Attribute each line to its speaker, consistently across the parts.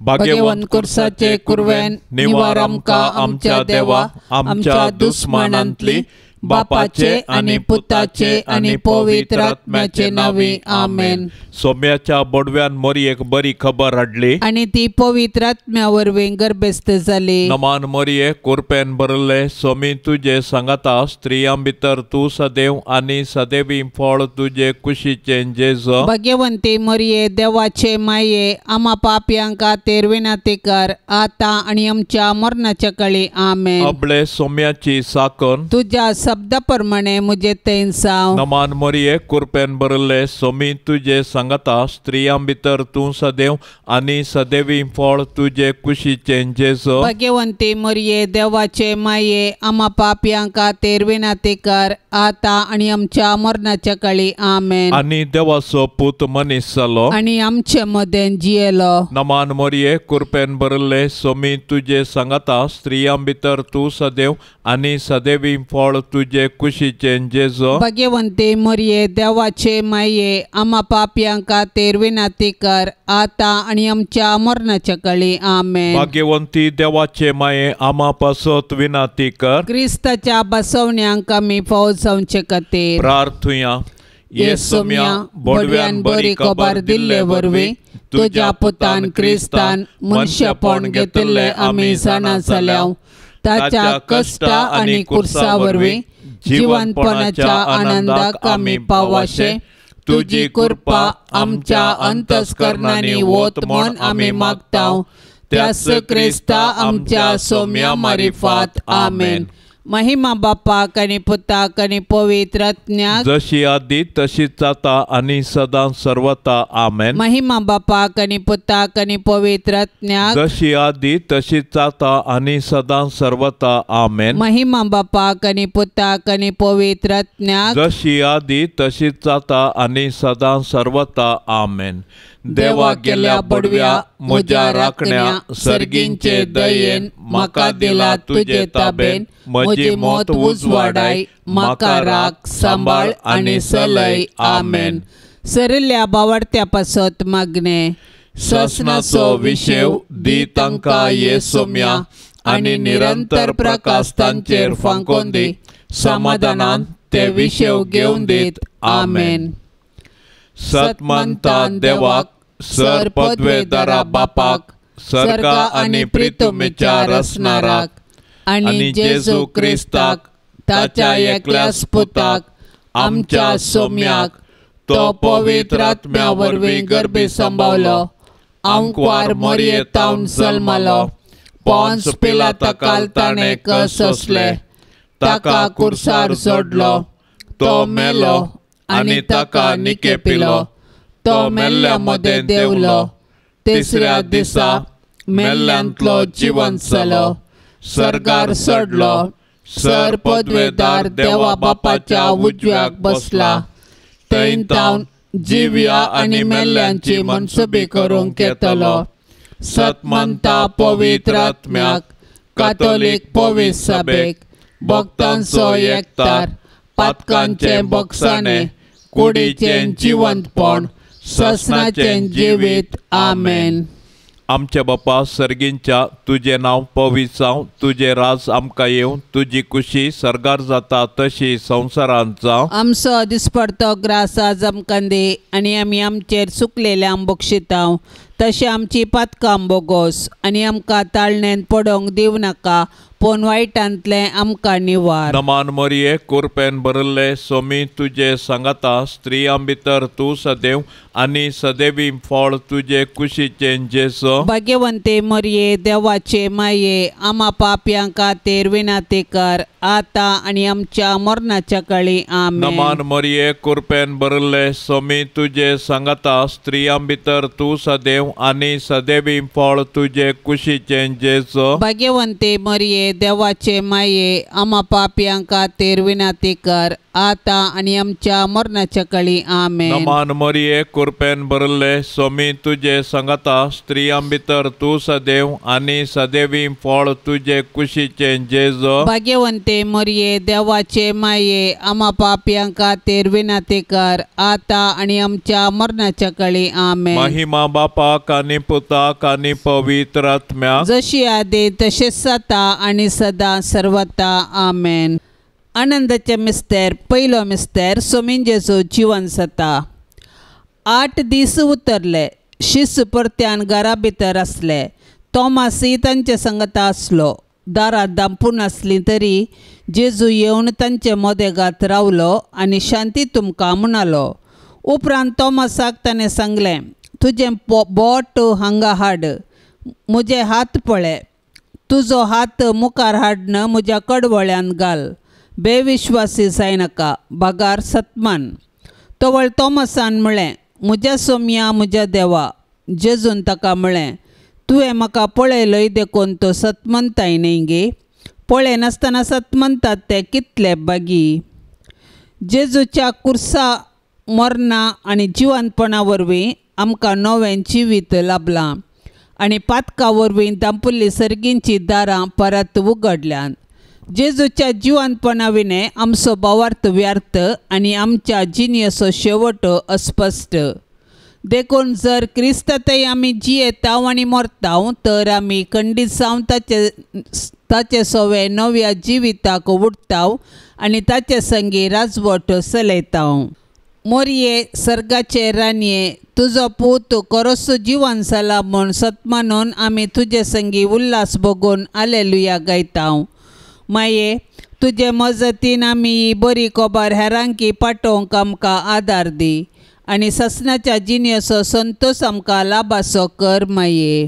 Speaker 1: भाग्यवंत कुर्साचे कुरवेन निवार आमकां आमच्या देवा आमच्या दुस्मानांतली बापाचे आनी पुताचे आनी पवित्र आत्म्याचे नांवी आमेन. सोम्याच्या बोडव्यान मोरयेक बरी खबर हाडली
Speaker 2: आनी ती पवित्र आत्म्या वरवीं गर्भस्थ जाली.
Speaker 1: नमान मोरये कुरपेन भरले सोमी तुजे सांगाता स्त्रियां भितर तूं सदैव आनी सदैवी फळ तुजे कुशीचें जेजू.
Speaker 2: भाग्यवंती मोरये देवाचे माये आमा पापयांक खातीर विनंती कर आतां आनी आमच्या मरणाच्या काळी आमेन.
Speaker 1: अबळे सोम्याची साकन
Speaker 2: तुज्या शब्दा प्रमाणे मुझे तेन जावं.
Speaker 1: नमान मोरये कुरपेन भरले सोमी तुजे सांगाता स्त्रियां भितर तूं सदैव आनी सदैवी फळ तुजे कुशीचें जेजू.
Speaker 2: भाग्यवंती मोरये देवाचे माये आमा पापयां खातीर विनंती कर आतां आनी आमच्या मरणाच्या काळी आमेन.
Speaker 1: आनी देवाचो पूत मनीस जालो
Speaker 2: आनी आमचे मदें जियेलो.
Speaker 1: नमान मोरये कुरपेन भरले सोमी तुजे सांगाता स्त्रियां भितर तूं सदैव आनी सदैवी फळ तुजे कुशीचें जेजू.
Speaker 2: भाग्यवंती मोरये देवाचे माये आमा पापयां खातीर विनंती कर आतां आनी आमच्या मरणाच्या काळी आमेन.
Speaker 1: भाग्यवंती देवाचे माये आमा पासत विनंती कर.
Speaker 2: क्रिस्ताच्या बसवण्यांक आमी फावो जावचे खातीर
Speaker 1: प्रार्थुया.
Speaker 2: ये सोम्या बोडव्यान बरी खबर दिल्ले वरवीं तुज्या पुतान क्रिस्तान मनशापण घेतिल्लें आमी जाणा जाल्या. ताच्या कश्टा आनी कुर्सा वरवीं जिवनपणाच्या आनंदाक आमी पावाशे तुजी कृपा आमच्या अंतस्करणांनी वत म्हण आमी मागता. त्यास क्रिस्ता आमच्या सोम्या मारिफात आमेन. महिमा बापाक आनी पुताक आनी पवित्र आत्म्याक
Speaker 1: जशी आदी तशीच जाता आनी सदां सर्वता आमेन.
Speaker 2: महिमा बापाक आनी पुताक आनी पवित्र आत्म्याक
Speaker 1: जशी आदी तशीच जाता आनी सदां सर्वता आमेन.
Speaker 2: महिमा बापाक आनी पुताक आनी पवित्र आत्म्याक
Speaker 1: जशी आदी तशीच जाता आनी सदां सर्वता आमेन. देवा गेल्या बडव्या म्हज्या राखण्या सर्गींचे दयेन म्हाका दिला तुजे ताबेन म्हजी मौत उजवाडाय म्हाका राख सांबाळ आनी सलय आमेन.
Speaker 2: सरिल्ल्या बावडत्या पासत मागणे
Speaker 1: ससनाचो विशेव दी तांकां ये सोम्या आनी निरंतर प्रकाश तांचेर फांकोन दी समाधानान ते विशेव घेवन दीत आमेन. सतमंता देवाक सर पदवेदारा बापाक सर्गा आनी प्रितुमेच्या रसनाराक
Speaker 2: आनी जेजू क्रिस्ताक ताच्या एकल्याच पुताक आमच्या सोम्याक
Speaker 1: तो पवित्र आत्म्या वरवीं गर्भी सांबावलो आंकवार मोरये तावन जल्मलो पोन्स पिलाता ताणें कस सोंसले ताका कुर्सार जोडलो तो मेलो आनी ताका निके पिलो तो मेल्ल्या मदें देंवलो तिसऱ्या दिसा मेल्ल्यांतलो जिवंत जालो सर्गार चडलो सर पदवेदार देवा बापाच्या उजव्याक बसला थंय तावन जिव्या आनी मेल्ल्यांची मनसुबी करूंक येतलो. सतमंता पवित्र आत्म्याक कातोलीक पवित्र सभेक भक्तांचो एकतार पातकांचें बक्षाणें कुडीचें जिवंतपण ससनाचें जिवीत आमेन. आमच्या बापा सर्गींच्या तुजें नांव पवित्र जावं तुजें राज आमकां येवं तुजी कुशी सर्गार जाता तशी संवसारांत जावं.
Speaker 2: आमचो दिसपडतो ग्रास आज आमकां दी आनी आमी आमचेर चुकलेल्यांक बक्षितांव तशें आमची पातकां बोगोस आनी आमकां ताळणेंत पडोवंक दिवं नाका पूण वायटांतलें आमकां निवार.
Speaker 1: नमान मोरये कुरपेन भरिल्ले सोमी तुजे सांगाता स्त्रियां भितर तूं सदैव आनी सदैवी फळ तुजे कुशीचें जेजू.
Speaker 2: भाग्यवंते मोरये देवाचे माये आमा पापयां खातीर विनंती कर आतां आनी आमच्या मरणाच्या काळी आमेन.
Speaker 1: नमान मोरये कुरपेन भरिल्ले सोमी तुजे सांगाता स्त्रियां भितर तूं सदैव आनी सदैवी फळ तुजे कुशीचें जेजू.
Speaker 2: भाग्यवंते मोरये देवाचे माये आमा पापयां खातीर विनंती कर आतां आनी आमच्या मरणाच्या काळी आमेन.
Speaker 1: नमान मोरये कुरपेन भरिल्ले सोमी तुजे सांगाता स्त्रियां भितर तूं सदैव आनी सदैवी फळ तुजे कुशीचें जेजू.
Speaker 2: भाग्यवंते भाग्यवंते मरिये देवाचे माये आमा पापयां खातीर विनंती कर आतां आनी आमच्या मरणाच्या कळी आमेन।
Speaker 1: महिमा बापाक आनी पुताक आनी पवित्र आत्म्याक,
Speaker 2: जशी आदी तशेंच सता आनी सदां सर्वता आमेन। आनंदाचे मिस्तेर पयलो मिस्तेर सोमीन जेजू जिवन सता। 8 दीस उतरले शिस परत्यान घरा भितर आसले। तोमासी तांचे संगता आसलो। दारां दांपून आसलीं तरी जेजू येवन तांचे मदेगात रावलो आनी शांती तुमकां म्हणालो। उपरांत तोमासाक ताणें सांगलें, तुजें बोट हांगा हाड, म्हजे हात पळय, तुजो हात मुखार हाडन म्हज्या कडवळ्यान घाल, बेविश्वासी जायनाका बगार सतमान। तवळ तोमासान म्हळें, म्हज्या सोमया म्हज्या देवा। जेजून ताका म्हळें, तुवें म्हाका पळयलोय देखून तो सतमनताय न्हय गे, पळयनासतना सतमनतात ते कितले बागी। जेजूच्या कुर्सा मरणा आनी जिवनपणा वरवीं आमकां नवें जिवीत लाभलां आनी पातका वरवीं दांपुल्ली सर्गींची दारां परत उगडल्यांत। जेजूच्या जिवनपणा विणें आमचो भावार्थ व्यर्थ आनी आमच्या जिणेचो शेवट अस्पश्ट। देखून जर क्रिस्तांतय आमी जियेताव आनी मरताव तर आमी खंडीत जावन ताचे सवे नव्या जिविताक उडटाव आनी ताचे संगी राजवट चलयताव। मोरये सर्गाचे राणये तुजो पूत करोसो जिवन जाला म्हूण सतमानून आमी तुजे संगी उल्हास भोगून आलेलुया गायताव। माये तुजे मजतीन आमी ही बरी खबर हेरांकी पाठोवंक आमकां आदार दी आनी ससनाच्या जिणेचो संतोश आमकां लाभाचो कर माये।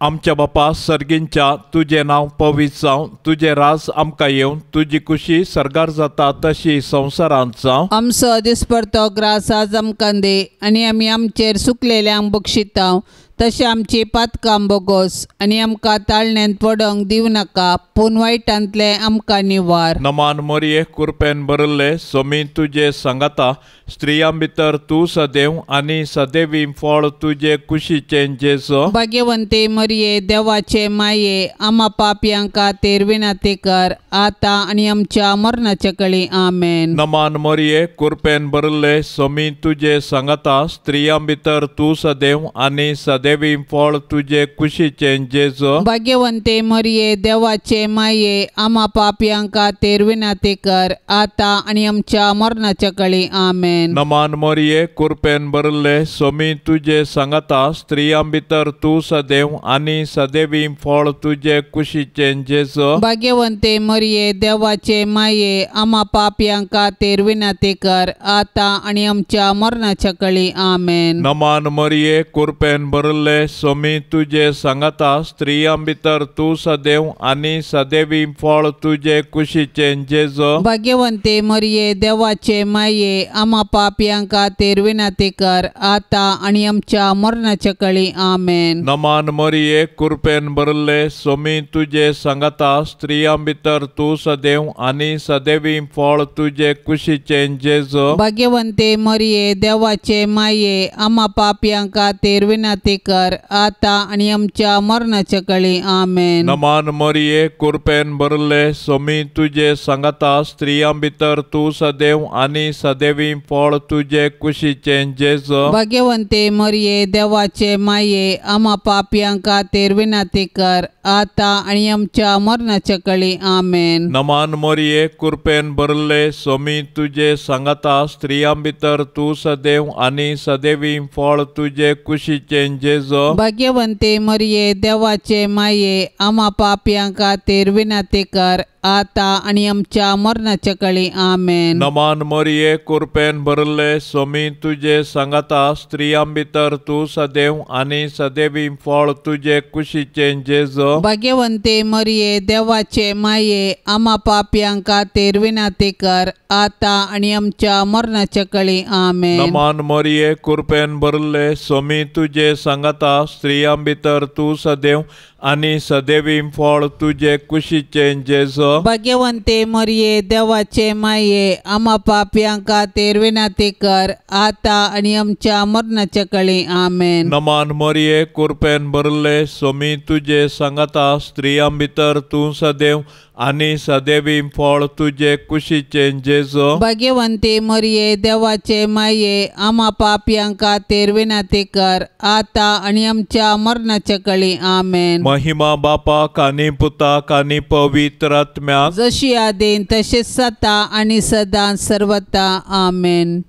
Speaker 1: आमच्या बापा सर्गींच्या तुजें नांव पवित्र जावं, तुजें राज आमकां येवं, तुजी खुशी सर्गार जाता तशी संवसारांत जावं।
Speaker 2: आमचो दिसपडतो ग्रास आज आमकां दी आनी आमी आमचेर सुकलेल्यांक बक्षिताव तशें आमची पातकां बोगोस आनी आमकां ताळण्यांत पडोंक दिवं नाका पूण वायटांतलें आमकां निवार।
Speaker 1: नमान मोरये कुरपेन भरिल्ले सोमी तुजे सांगाता, स्त्रियां भितर तूं सदैव आनी सदैवी फळ तुजे कुशीचें जेजू।
Speaker 2: भाग्यवंती मरिये देवाचे माये आमा पापयां खातीर विनंती कर आतां आनी आमच्या मरणाच्या कळी आमेन।
Speaker 1: नमान मोरये कुरपेन भरिल्ले सोमी तुजे सांगाता, स्त्रियां भितर तूं सदैव आनी सदैवी फळ तुजे कुशीचें जेजू।
Speaker 2: भाग्यवंते मरिये देवाचे माये आमा पापयां खातीर विनंती कर आतां आनी आमच्या मरणाच्या कळी आमेन।
Speaker 1: नमान मोरये कुरपेन भरिल्ले सोमी तुजे सांगाता, स्त्रियां भितर तूं सदैव आनी सदैवी फळ तुजे कुशीचें जेजू।
Speaker 2: भाग्यवंते मरिये देवाचे माये आमा पापयां खातीर विनंती कर आतां आनी आमच्या मरणाच्या कळी आमेन।
Speaker 1: नमान मोरये कुरपेन भरिल्ले सोमी तुजे सांगाता, स्त्रियां भितर तूं सदैव आनी सदैवी फळ तुजे कुशीचें जेजू।
Speaker 2: भाग्यवंते मरिये देवाचे माये आमा पापयां खातीर विनंती कर आतां आनी आमच्या मरणाच्या कळी आमेन।
Speaker 1: नमान मोरये कुरपेन भरिल्ले सोमी तुजे सांगाता, स्त्रियां भितर तूं सदैव आनी सदैवी फळ तुजे कुशीचें जेजू।
Speaker 2: भाग्यवंते मरिये देवाचे माये आमा पापयां खातीर विनंती कर आतां आनी आमच्या मरणाच्या कळी आमेन।
Speaker 1: नमान मोरये कुरपेन भरिल्ले सोमी तुजे सांगाता, स्त्रियां भितर तूं सदैव आनी सदैवी फळ तुजे कुशीचें जेजू।
Speaker 2: भाग्यवंते मरिये देवाचे माये आमा पापयां खातीर विनंती कर आतां आनी आमच्या मरणाच्या कळी आमेन।
Speaker 1: नमान मोरये कुरपेन भरिल्ले सोमी तुजे सांगाता, स्त्रियां भितर तूं सदैव आनी सदैवी फळ तुजे कुशीचें जेजू।
Speaker 2: भाग्यवंते मरिये देवाचे माये आमा पापयां खातीर विनंती कर आतां आनी आमच्या मरणाच्या कळी आमेन।
Speaker 1: नमान मोरये कुरपेन भरिल्ले सोमी तुजे सांगाता, स्त्रियां भितर तूं सदैव आनी सदैवी फळ तुजे कुशीचें जेजू।
Speaker 2: भाग्यवंते मरिये देवाचे माये आमा पापयां खातीर विनंती कर आतां आनी आमच्या मरणाच्या कळी आमेन।
Speaker 1: नमान मोरये कुरपेन भरिल्ले सोमी तुजे सांगाता, स्त्रियां भितर तूं सदैव आनी सदैवी फळ तुजे कुशीचें जेजू।
Speaker 2: भाग्यवंते मरिये देवाचे माये आमा पापयां खातीर विनंती कर आता आनी आमच्या मरणाच्या कळी आमेन।
Speaker 1: नमान मरिये कृपेन भरले सोमी तुजे सांगाता स्त्रियां भितर तूं सदैव आनी सदैवी फळ तुजे कुशीचें जेजू।
Speaker 2: भाग्यवंती मरिये देवाचे माये आमा पापयां खातीर विनंती कर आता आनी आमच्या मरणाच्या कळी आमेन।
Speaker 1: महिमा बापाक आनी पुताक आनी पवित्र आत्म्याक
Speaker 2: जशी आदीन तशेंच सता आनी सदां सर्वता आमेन।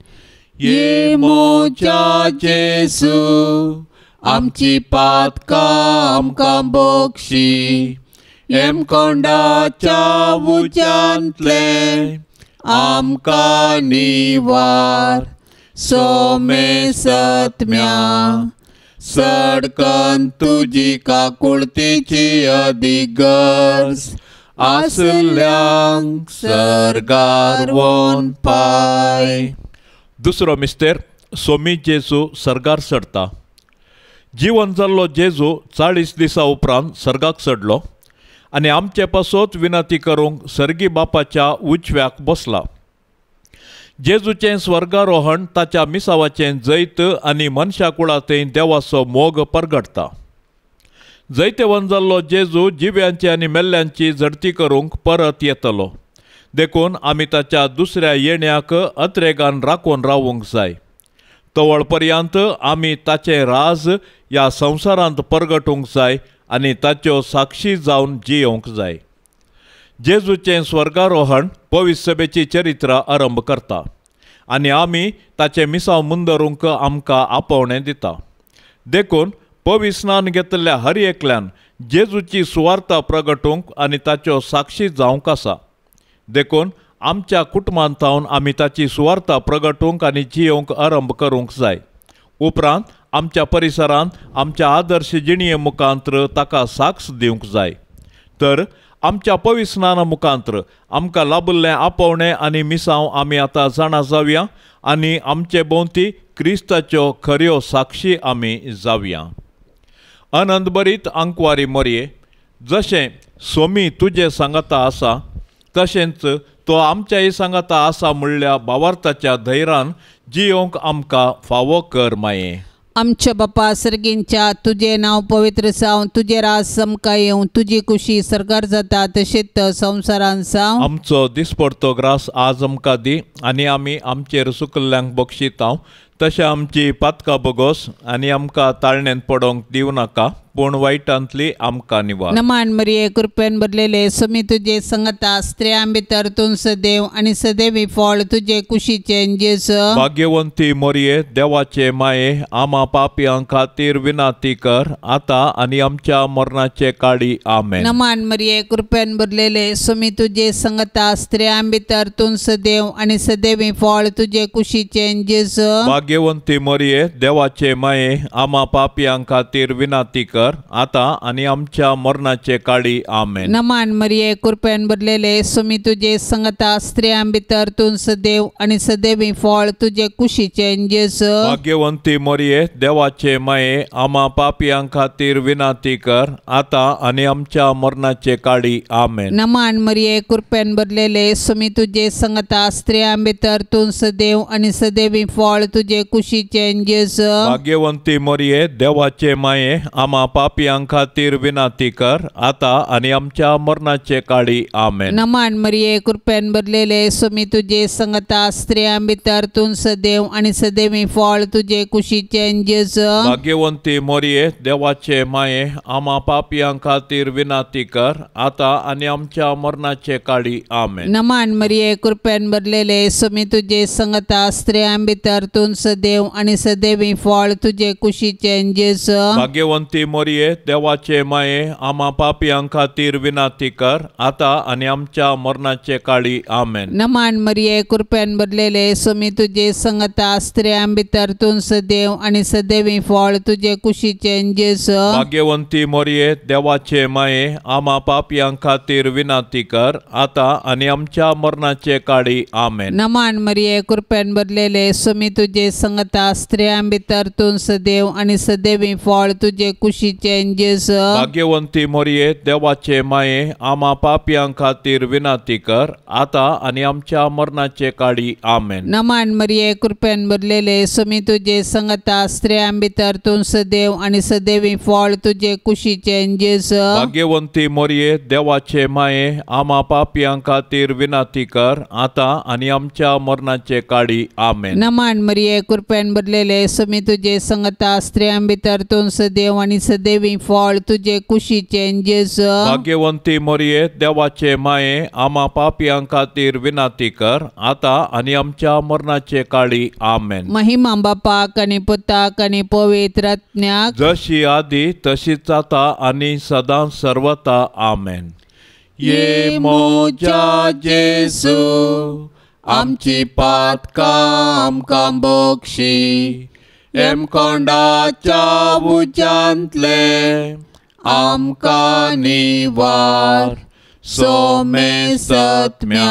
Speaker 1: ये मोजा जेजू आमची पातकां आमकां बक्षी हेमकोंडाच्या उज्यांतलें आमकां निवार सोमे सत्म्या सडकन तुजी काकुळतीची अदीक गरज आसल्यांक सर्गार वोन पाय। दुसरो मिस्तेर सोमी जेजू सर्गार चडता। जिवन जाल्लो जेजू 40 दिसां उपरांत सर्गाक चडलो आनी आमचे पासत विनंती करूंक सर्गी बापाच्या उजव्याक बसला। जेजूचें स्वर्गारोहण ताच्या मिसावाचें जैत आनी मनशा कुळांतय देवाचो मोग परगटता। जैतवंत जाल्लो जेजू जिव्यांची आनी मेल्ल्यांची झडती करूंक परत येतलो, देखून आमी ताच्या दुसऱ्या येण्याक अत्रेगान राखून रावूंक जाय। तवळ पर्यंत आमी ताचें राज ह्या संवसारांत परगटूंक जाय आनी ताच्यो साक्षी जावन जियोवंक जाय। जेजूचें स्वर्गारोहण पवित्र सभेची चरित्र आरंभ करता आनी आमी ताचें मिसांव मुंदरूंक आमकां आपोवणें दिता। देखून पवित्र स्नान घेतल्या हर एकल्यान जेजूची सुवार्ता प्रगटूंक आनी ताच्यो साक्षी जावंक आसा। देखून आमच्या कुटुंबांत थावन आमी ताची सुवार्ता प्रगटूंक आनी जियोवंक आरंभ करूंक जाय। उपरांत आमच्या परिसरांत आमच्या आदर्श जिणये मुखांत्र ताका साक्ष दिवंक जाय। तर आमच्या पवित्र स्नाना मुखांत्र आमकां लाभिल्लें आपोवणें आनी मिसांव आमी आतां जाणा जावया आनी आमचे भोंवती क्रिस्ताच्यो खऱ्यो साक्षी आमी जावया। आनंद भरीत आंकवारी मोरये जशें सोमी तुजे सांगाता आसा तशेंच तो आमच्याय सांगाता आसा म्हणल्या भावार्थाच्या धैर्यान जियोवंक आमकां फावो कर माये।
Speaker 2: आमच्या बापा सर्गींच्या तुजें नांव पवित्र जावं, तुजें राज समकां येवं, तुजी कुशी सरकार जाता तशेंच संवसारांत जावं।
Speaker 1: आमचो दिसपडतो ग्रास आज आमकां दी आनी आमी आमचेर सुकल्ल्यांक बक्षितांव तशें आमची पातकां बोगोस आनी आमकां ताळणेंत पडोवंक दिवं नाका पूण वायटांतली आमकां निवार।
Speaker 2: नमान मरिये कृपेन भरलेले सोमी तुजे संगता स्त्रियां भितर तूं सदैव आनी सदैवी फळ तुजे कुशीचें जेजू।
Speaker 1: भाग्यवंती मरिये देवाचे माये आमा पापयां खातीर विनंती कर आता आनी आमच्या मरणाचे काळी आमेन।
Speaker 2: नमान मरिये कृपेन भरलेले सोमी तुजे संगता स्त्रियां भितर तूं सदैव आनी सदैवी फळ तुजे कुशीचें जेजू।
Speaker 1: भाग्यवंती मरिये देवाचे माये आमा पापयां खातीर विनंती कर आता आनी आमच्या मरणाचे काळी आमेन।
Speaker 2: नमान मरिये कृपेन भरलेले सोमी तुजे संगता स्त्रियां भितर तूं सदैव आनी सदैवी फळ तुजे कुशीचें जेजू।
Speaker 1: भाग्यवंती मरिये देवाचे माये आमा पापयां खातीर विनंती कर आता आनी आमच्या मरणाचे काळी आमेन।
Speaker 2: नमान मरिये कृपेन भरलेले सोमी तुजे संगता स्त्रियां भितर तूं सदैव आनी सदैवी फळ तुजे कुशीचें जेजू।
Speaker 1: भाग्यवंती मरिये देवाचे माये आमा पापयां खातीर विनंती कर आता आनी आमच्या मरणाचे काळी आमेन।
Speaker 2: नमान मरिये कृपेन भरलेले सोमी तुजे संगता स्त्रियां भितर तूं सदैव आनी सदैवी फळ तुजे कुशीचें जेजू।
Speaker 1: भाग्यवंती मरिये देवाचे माये आमा पापयां खातीर विनंती कर आता आनी आमच्या मरणाचे काळी आमेन।
Speaker 2: नमान मरिये कृपेन भरलेले सोमी तुजे संगता स्त्रियां भितर तूं सदैव आनी सदैवी फळ तुजे कुशीचें जेजू।
Speaker 1: भाग्यवंती मरिये देवाचे माये आमा पापयां खातीर विनंती कर आता आनी आमच्या मरणाचे काळी आमेन।
Speaker 2: नमान मरिये कृपेन भरलेले सोमी तुजे संगता स्त्रियां भितर तूं सदैव आनी सदैवी फळ तुजे कुशीचें जेजू।
Speaker 1: भाग्यवंती मरिये देवाचे माये आमा पापयां खातीर विनंती कर आता आनी आमच्या मरणाचे काळी आमेन।
Speaker 2: नमान मरिये कृपेन भरलेले सोमी तुजे संगता स्त्रियां भितर तूं सदैव आनी सदैवी फळ तुजे कुशीचें कुशीचें जेजू।
Speaker 1: भाग्यवंती मोरये देवाचे माये आमा पापयां खातीर विनंती कर आतां आनी आमच्या मरणाचे काळी आमेन।
Speaker 2: नमान मरिये कृपेन भरलेले स्वामी तुजे संगता स्त्रियां भितर तूं सदैव आनी सदैवी फळ तुजे कुशीचें जेजू।
Speaker 1: भाग्यवंती मोरये देवाचे माये आमा पापयां खातीर विनंती कर आतां आनी आमच्या मरणाचे काळी आमेन।
Speaker 2: नमान मरिये कृपेन भरलेले स्वामी तुजे संगता स्त्रियां भितर तूं सदैव आनी सदैवी फळ तुजे कुशीचें जेजू।
Speaker 1: भाग्यवंती मोरये देवाचे माये आमा पापयां खातीर विनंती कर आतां आनी आमच्या मरणाचे काळी आमेन।
Speaker 2: महिमा बापाक आनी पुताक आनी पवित्र आत्म्याक
Speaker 1: जशी आदी तशीच आतां आनी सदां सर्वता आमेन। ये मोजा जेसू आमची पातकां आमकां बक्षी एमकोंडाच्या उज्यांतले आमकां निवार सोमे सत्म्या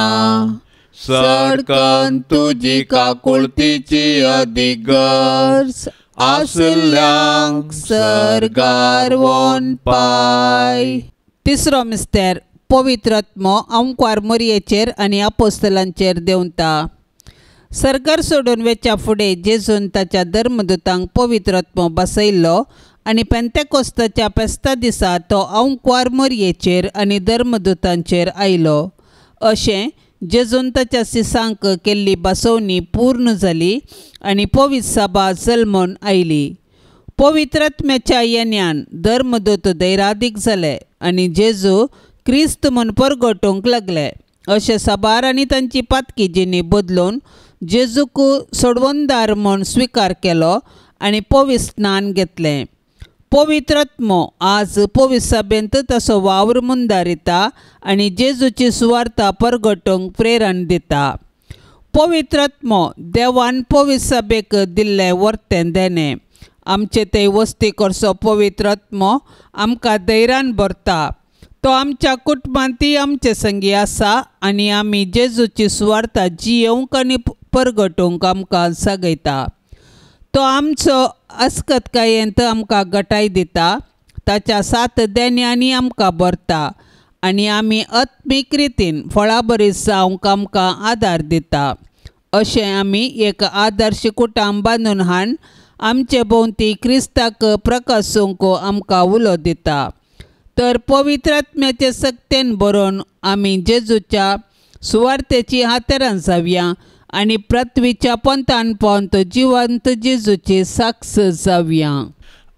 Speaker 1: सडकन तुजी काकुळतीची अदीक गरज आसल्यांक सर्गार वोन पाय।
Speaker 2: तिसरो मिस्तेर पवित्र आत्मो आमकार मोरयेचेर आनी आपोस्तलांचेर देंवता। सरकार सोडून वेच्या फुडें जेजून ताच्या धर्मदूतांक पवित्र आत्मो बसयल्लो आनी पेंतेकोस्ताच्या फेस्ता दिसा तो आंकवार मोरयेचेर आनी धर्मदूतांचेर आयलो। अशें जेजून ताच्या सिसांक केल्ली बसवणी पूर्ण जाली आनी पवित्र सभा जल्मून आयली। पवित्र आत्म्याच्या येण्यान धर्मदूत धैरादीक जाले आनी जेजू क्रिस्त म्हूण परगटूंक लागले। अशें साबार आनी तांची पातकी जिणी बदलून जेजूक सोडवणदार म्हूण स्विकार केलो आनी पवित्र स्नान घेतलें। पवित्र आत्मो आज पवित्र सभेंत ताचो वावर मुंदारिता आनी जेजूची सुवार्ता परगटूंक प्रेरण दिता। पवित्र आत्मो देवान पवित्र सभेक दिल्लें वर्तें देणें। आमचे ते वस्ती करचो पवित्र आत्मो आमकां धैर्यान भरता। तो आमच्या कुटुंबांतय आमचे संगी आसा आनी आमी जेजूची सुवार्ता जियेवंक आनी परगटूंक आमकां जागयता। तो आमचो अस्कतकायेंत आमकां गटाय दिता। ताच्या सात देण्यांनी आमकां भरता आनी आमी आत्मीक रितीन फळाबरीत जावंक आमकां आदार दिता। अशें आमी एक आदर्श कुटुंब बांदून हाडून आमचे भोंवती क्रिस्ताक प्रकासूंक आमकां उलो दिता। तर पवित्र आत्म्याचे सक्तेन बरोवन आमी जेजूच्या सुवार्तेची हातेरां जावया आनी पृथ्वीच्या पंथान पंथ जिवंत जेजूची साक्ष जावया।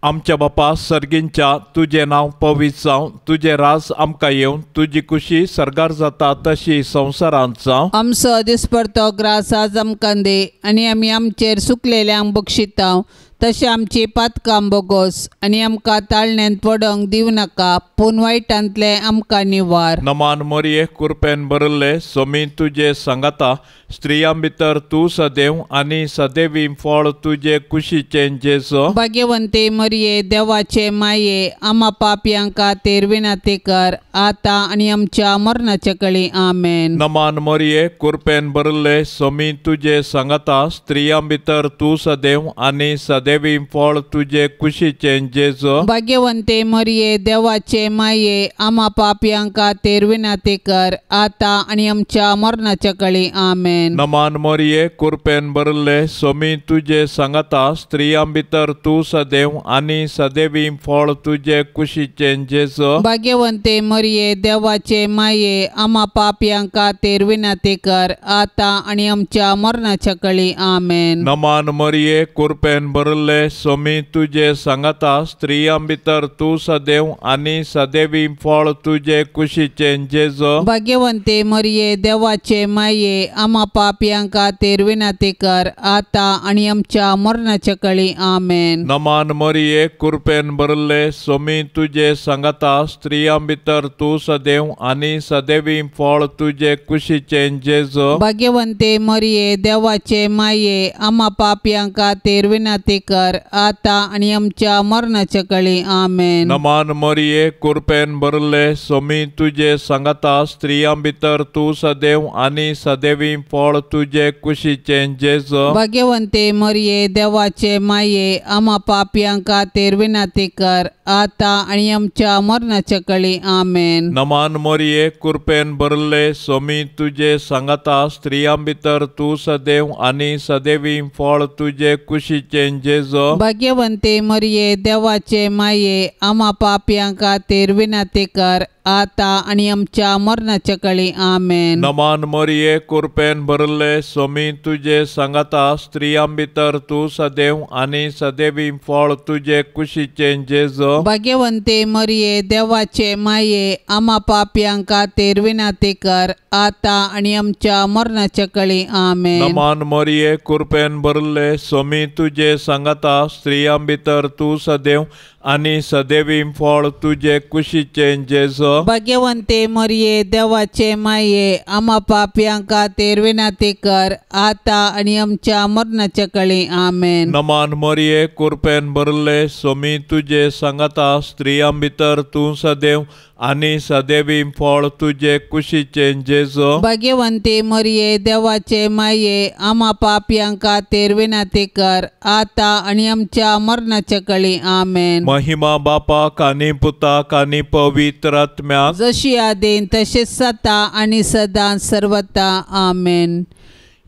Speaker 1: आमच्या बापा सर्गींच्या तुजें नांव पवित्र जावं, तुजें राज आमकां येवं, तुजी खुशी सर्गार जाता तशी संवसारांत जावं।
Speaker 2: आमचो दिसपडतो ग्रास आज आमकां दी आनी आमी आमचेर सुकलेल्यांक बक्षितांव तशें आमची पातकां बोगोस आनी आमकां ताळण्यांत पडोंक दिवं नाका पूण वायटांतलें आमकां निवार।
Speaker 1: नमान मोरये कुरपेन भरिल्ले स्वामी तुजे सांगाता स्त्रियां भितर तूं सदैव आनी सदैवी फळ तुजे कुशीचें जेजू।
Speaker 2: भाग्यवंती मरिये देवाचे माये आमा पापयां खातीर विनंती कर आतां आनी आमच्या मरणाचे कळी आमेन।
Speaker 1: नमान मोरये कुरपेन भरिल्ले स्वामी तुजे सांगाता स्त्रियां भितर तूं सदैव आनी सदैवी फळ तुजे कुशीचें जेजू।
Speaker 2: भाग्यवंती मरिये देवाचे माये आमा पापयां खातीर विनंती कर आतां आनी आमच्या मरणाचे कळी आमेन।
Speaker 1: नमान मोरये कुरपेन भरिल्ले स्वामी तुजे सांगाता स्त्रियां भितर तूं सदैव आनी सदैवी फळ तुजे कुशीचें जेजू।
Speaker 2: भाग्यवंती मरिये देवाचे माये आमा पापयां खातीर विनंती कर आतां आनी आमच्या मरणाच्या कळी आमेन।
Speaker 1: नमान मोरये कुरपेन भरिल्ले स्वामी तुजे सांगाता स्त्रियां भितर तूं सदैव आनी सदैवी फळ तुजे कुशीचें जेजू।
Speaker 2: भाग्यवंती मरिये देवाचे माये आमा पापयां खातीर विनंती कर आतां आनी आमच्या मरणाच्या कळी आमेन।
Speaker 1: नमान मोरये कुरपेन भरिल्ले स्वामी तुजे सांगाता स्त्रियां भितर तूं सदैव आनी सदैवी फळ तुजे कुशीचें जेजू।
Speaker 2: भाग्यवंते मरिये देवाचे माये आमा पापयां खातीर विनंती कर आतां आनी आमच्या मरणाच्या कळी। आमेन।
Speaker 1: नमान मरिये कृपेन भरले स्वामी तुजे सांगाता स्त्रियां भितर तूं सदैव आनी सदैवी फळ तुजे कुशीचें जेजू।
Speaker 2: भाग्यवंते मरिये देवाचे माये आमा पापयां खातीर विनंती कर आतां आनी आमच्या मरणाच्या कळी। आमेन।
Speaker 1: नमान मरिये कृपेन भरले स्वामी तुजे सांगाता स्त्रियां भितर तूं सदैव आनी सदैवी फळ तुजे कुशीचें जेजू।
Speaker 2: भाग्यवंते मरिये देवाचे माये आमा पापयां खातीर विनंती कर आतां आनी आमच्या मरणाच्या कळी। आमेन।
Speaker 1: नमान मरिये कृपेन भरले स्वामी तुजे सांगाता स्त्रियां भितर तूं सदैव आनी सदैवी फळ तुजे कुशीचें जेजू।
Speaker 2: भाग्यवंते मरिये देवाचे माये आमा पापयां खातीर विनंती कर आतां आनी आमच्या मरणाच्या कळी। आमेन।
Speaker 1: नमान मरिये कृपेन भरले स्वामी तुजे सांगाता स्त्रियां भितर तूं सदैव आनी सदैवी फळ तुजे कुशीचें जेजू।
Speaker 2: भाग्यवंते मरिये देवाचे माये आमा पापयां खातीर विनंती कर आतां आनी आमच्या मरणाच्या कळी। आमेन।
Speaker 1: नमान मरिये कृपेन भरले स्वामी तुजे सांगाता स्त्रियां भितर तूं सदैव आनी सदैवी फळ तुजे कुशीचें जेजू।
Speaker 2: भाग्यवंते मरिये देवाचे माये आमा पापयां खातीर विनंती कर आतां आनी आमच्या मरणाच्या कळी। आमेन।
Speaker 1: महिमा बापाक आनी पुताक आनी पवित्र आत्म्याक,
Speaker 2: जशी आदीन तशीच सता आनी सदां सर्वता। आमेन।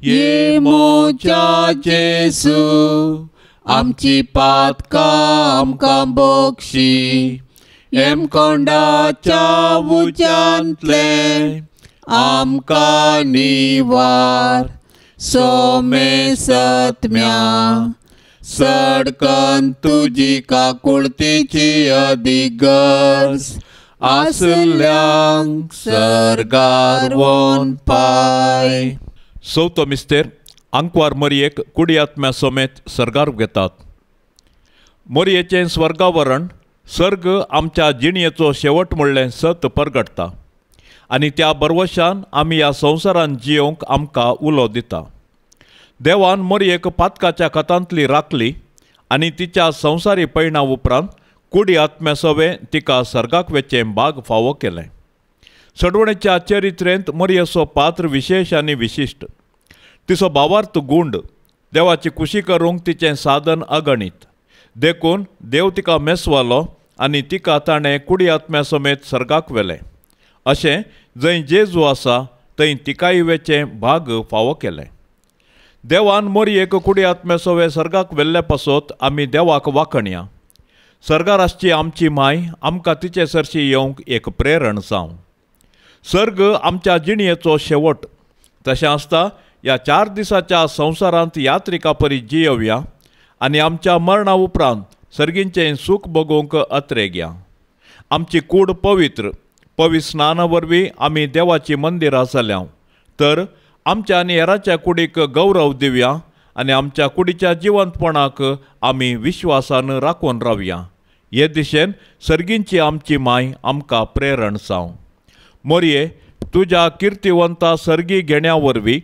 Speaker 1: ये मोच्या जेजू आमची पातकां आमकां बक्षी, हेमकोंडाच्या उज्यांतलें आमकां निवार, सोमे सत्म्या सडकन तुजी काकुळतीची अदीक गरज आसल्यांक सर्गार वोन पाय। चवथो मिस्तेर आंकवार मरियेक कुडी आत्म्या समेत सर्गार घेतात। मरियेचें स्वर्गावरण सर्ग आमच्या जिणयेचो शेवट म्हणलें सत परगटता आनी त्या बरवशान आमी ह्या संवसारान जियोवंक आमकां उलो दिता। देवान मरियेक पातकाच्या खतांतली राखली आनी तिच्या संवसारी पयणा उपरांत कुडी आत्म्या सवें तिका सर्गाक वेचें भाग फावो केलें। सडवणेच्या चरित्रेंत मरियेचो पात्र विशेश आनी विशिश्ट। तिचो भावार्थ गुंड देवाची खुशी करूंक तिचें साधन अगणीत, देखून देव तिका मेसवालो आनी तिका ताणें कुडी आत्म्या समेत सर्गाक व्हेलें। अशें जंय जेजू आसा थंय तिकाय वेचें भाग फावो केलें। देवान मरियेक कुडी आत्म्या सवें सर्गाक व्हेल्ले पासत आमी देवाक वाखणया। सर्गार आसची आमची माय आमकां तिचे सरशी येवंक एक प्रेरण जावं। सर्ग आमच्या जिणयेचो शेवट, तशें आसता ह्या 4 दिसाच्या संवसारांत यात्रिका परी जियोवया आनी आमच्या मरणा उपरांत सर्गींचें सूख भोगूंक अत्रेगया। आमची कूड पवित्र पवित्र स्नाना वरवीं आमी देवाची मंदिरां जाल्या, तर आमच्या आनी हेराच्या कुडीक गौरव दिवया आनी आमच्या कुडीच्या जिवंतपणाक आमी विश्वासान राखून रावया। हे दिशेन सर्गींची आमची माय आमकां प्रेरण जावं। मोरये तुज्या किर्तिवंता सर्गी घेण्या वरवीं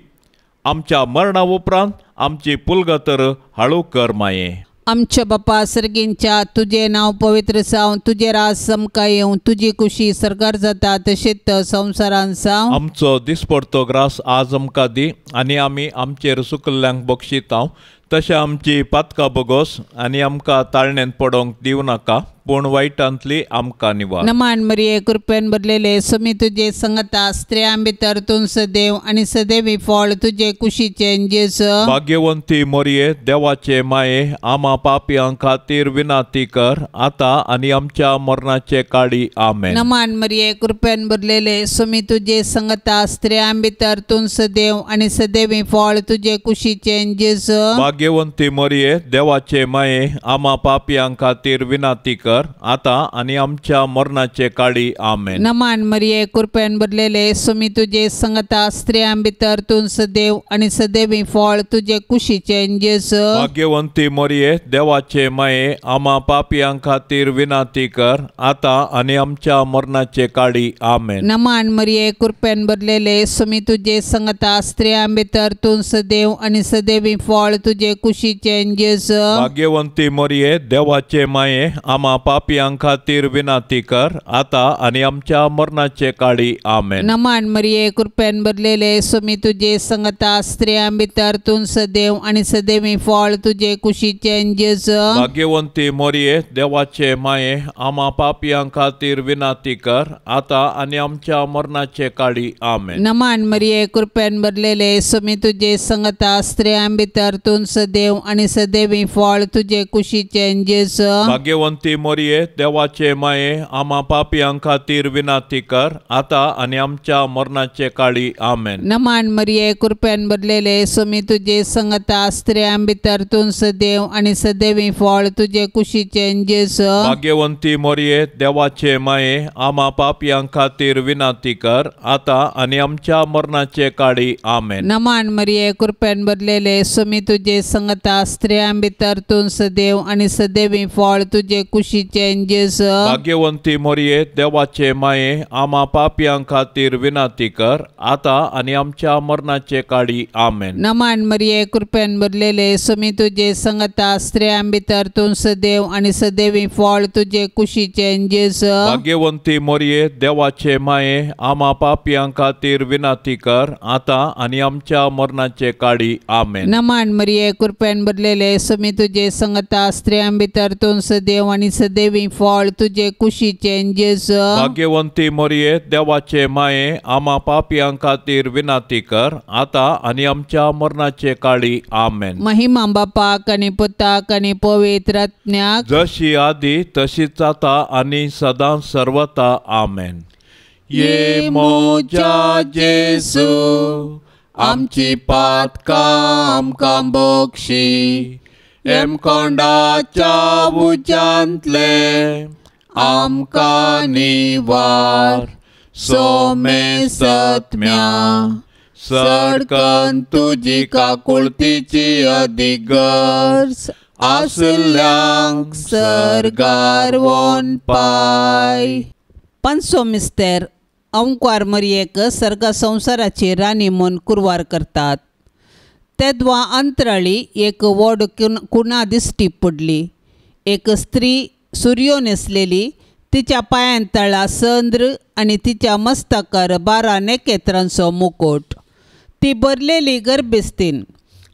Speaker 1: आमच्या मरणा उपरांत आमची पुलगतर हाळू कर माये।
Speaker 2: आमच्या बापा सर्गींच्या तुझे नाव पवित्र जावं, तुझे राज समका येवं, तुजी कुशी सरकार जाता तशेंच संवसारान जावं।
Speaker 1: आमचो दिसपडतो ग्रास आज आमकां दी आनी आमी आमचेर सुकल्ल्यांक बक्षितांव तशें आमची पातकां बगोस आनी आमकां ताळणेंत पडोवंक दिवं नाका, पूण वायटांतली आमकां निवार।
Speaker 2: नमान मरिये कृपेन भरलेले स्वामी तुझे संगता, स्त्रियां भितर तूं सदैव आनी सदैवी फळ तुझे कुशीचें जेजू।
Speaker 1: भाग्यवंती मरिये देवाचे माये आमा पापयां खातीर विनंती कर आतां आनी आमच्या मरणाचे काळी। आमेन।
Speaker 2: नमान मरिये कृपेन भरलेले स्वामी तुझे संगता, स्त्रियां भितर तूं सदैव आनी सदैवी फळ तुझे कुशीचें जेजू।
Speaker 1: भाग्यवंती मरिये देवाचे माये आमा पापयां खातीर विनंती कर कर, आतां आनी आमच्या मरणाचे काळी। आमेन।
Speaker 2: नमान मरिये, कृपेन भरलेले, सुमी तुजे संगता, स्त्रियां भितर तूं सदैव आनी सदैवी फळ तुजे कुशीचें जेजू।
Speaker 1: भाग्यवंती मरिये, देवाचे माये, आमा पापयां खातीर विनंती कर, आतां आनी आमच्या मरणाचे काळी। आमेन।
Speaker 2: नमान मरिये, कृपेन भरलेले, सुमी तुजे संगता, स्त्रियां भितर तूं सदैव आनी सदैवी फळ तुजे कुशीचें जेजू।
Speaker 1: भाग्यवंती मरिये, देवाचे माये, आमा पापयां खातीर विनंती कर, आतां आनी आमच्या मरणाचे काळी। आमेन।
Speaker 2: नमान मरिये, कृपेन भरलेले, सुमी तुजे संगता, स्त्रियां भितर तूं सदैव आनी सदैवी फळ तुजे कुशीचें जेजू।
Speaker 1: भाग्यवंती मरिये, देवाचे माये, आमा पापयां खातीर विनंती कर, आतां आनी आमच्या मरणाचे काळी। आमेन।
Speaker 2: नमान मरिये, कृपेन भरलेले, सुमी तुजे संगता, स्त्रियां भितर तूं सदैव आनी सदैवी फळ तुजे कुशीचें जेजू।
Speaker 1: भाग्यवंती मरिये, देवाचे माये, आमा पापयां खातीर विनंती कर, आतां आनी आमच्या मरणाचे काळी। आमेन।
Speaker 2: नमान मरिये, कृपेन भरलेले, सुमी तुजे संगता, स्त्रियां भितर तूं सदैव आनी सदैवी फळ तुजे कुशीचें जेजू।
Speaker 1: भाग्यवंती मरिये, देवाचे माये, आमा पापयां खातीर विनंती कर, आतां आनी आमच्या मरणाचे काळी। आमेन।
Speaker 2: नमान मरिये, कृपेन भरलेले, सुमी तुजे संगता, स्त्रियां भितर तूं सदैव आनी सदैवी फळ तुजे कुशीचें जेजू।
Speaker 1: भाग्यवंती मरिये, देवाचे माये, आमा पापयां खातीर विनंती कर, आतां आनी आमच्या मरणाचे काळी। आमेन।
Speaker 2: नमान मरिये, कृपेन भरलेले, सुमी तुजे संगता, स्त्रियां भितर तूं सदैव आनी सदैवी फळ तुजे कुशीचें जेजू।
Speaker 1: भाग्यवंती मरिये, देवाचे माये, आमा पापयां खातीर विनंती कर, आतां आनी आमच्या मरणाचे काळी। आमेन।
Speaker 2: नमान मरिये, कृपेन भरलेले, सुमी तुजे संगता, स्त्रियां भितर तूं सदैव आनी सदैवी फळ तुजे कुशीचें जेजू।
Speaker 1: भाग्यवंती मरिये, देवाचे माये, आमा पापयां खातीर विनंती कर, आतां आनी आमच्या मरणाचे काळी। आमेन।
Speaker 2: महिमा बापाक आनी पुताक आनी पवित्र आत्म्याक,
Speaker 1: जशी आदी तशीच आतां आनी सदां सर्वता। आमेन। ये मोजा जेजू, आमची पातकां आमकां बक्षी, एमकोंडाच्या उज्यांतले आमकां निवार, सोमे सत्म्या सडकन तुजी काकुळतीची अदीक गरज आसल्यांक सर्गार वोन पाय।
Speaker 2: पंचो मिस्तेर अंकवार मरियेक सर्ग संवसाराची राणी म्हूण कुरवार करतात। तेदवा अंतराळी एक व्हड कुणा दिश्टी पडली। एक स्त्री सुरयो न्हेसलेली, तिच्या पांयां तळा संद्र आनी तिच्या मस्तकार 12 नखेत्रांचो मुकोट। ती भरलेली गर्भिस्तीन,